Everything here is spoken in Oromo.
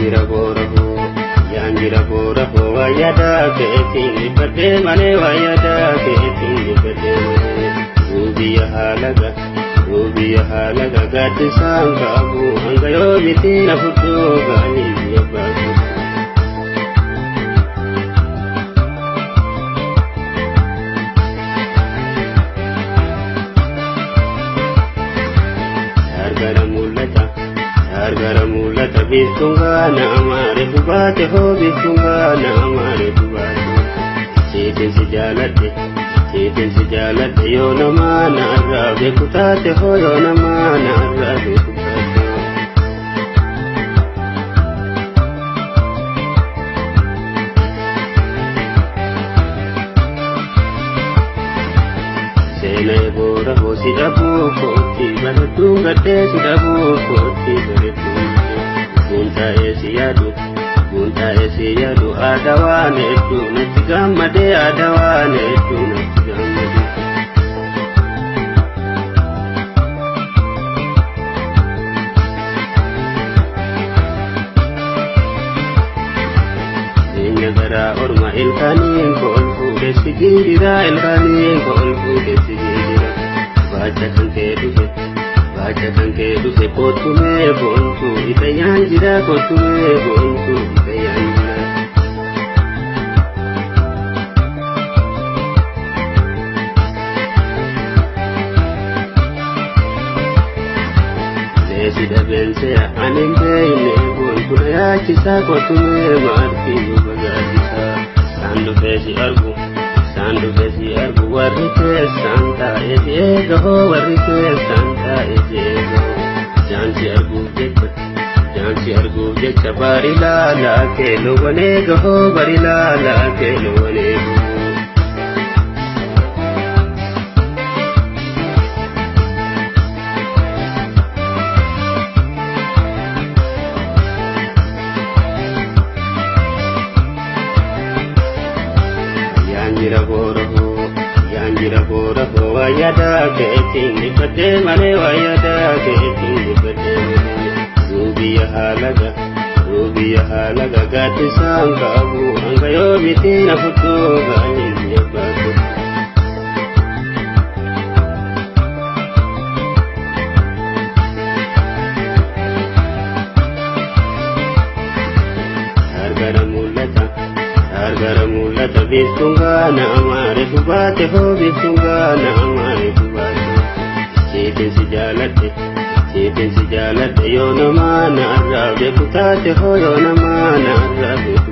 Yaanjira boora hoo, yaanjira boora hoo, wayyadaa keetiin dhibbadhee malee, wayyadaa keetiin dhibbadhee malee. Duubiyya haalaga, duubiyya haalaga gaaddisaan qabu, hanga yoomitti na fudhuu gaalii biyya baasu. Gargara mul'ata, gargara mul'ata biiftuun gaana amaare hubaate hoo, biiftuun gaana amaare hubaate. Siitiin si jaaladhe, siitiin si jaaladhe, yoo namaa naarraa beeku taate hoo, yoo namaa naarraa beeku taate hoo. Seenaa boora hoo, si dhabuu kootti bareedduun gaddee, si dhabuu kootti bareedduun gaddee. Guuntaa'ee si yaadu, guuntaa'ee si yaadu, aadaa waan hedduu natti gammadee, aadaa waan hedduu natti gammadee. Jireenya garaa orma ilkaaniin kool fuudhe si giidira, ilkaaniin kool fuudhe si giidira. Baacha kan kee dhufe, baacha kan kee dhufe, kottumee boontuu itayyaan jira, kottumee boontuu itayyaan jira. Leesi dhabeenseera ani hin beekne, boontuu na yaachisaa, kottumee maartii duuba gaaddisaa. Isaan dhufee si argu, isaan dhufee si argu, warri keessaan taa'ee si eega hoo, warri keessaan taa'ee si eega hoo. Jaansi arguuf jecha, jaansi arguuf jecha, bari laalaa kee loowwan eega hoo, bari laalaa kee loowwan eega hoo. Yaanjira boora hoo, yaanjira boora hoo, wayyadaa keetiin dhibbadhee malee, wayyadaa keetiin dhibbadhee malee. Duubiyya haalaga, duubiyya haalaga gaaddisaan qabu, hanga yoomitti na fudhuu gaalii biyya baasu. Gargara mul'ata, gargara mul'ata biiftuun gaana amaare hubaate hoo, biiftuun gaana amaare hubaate. Siitiin si jaaladhe, siitiin si jaaladhe, yoo namaa naarraa beeku taate hoo, yoo namaa naarraa beeku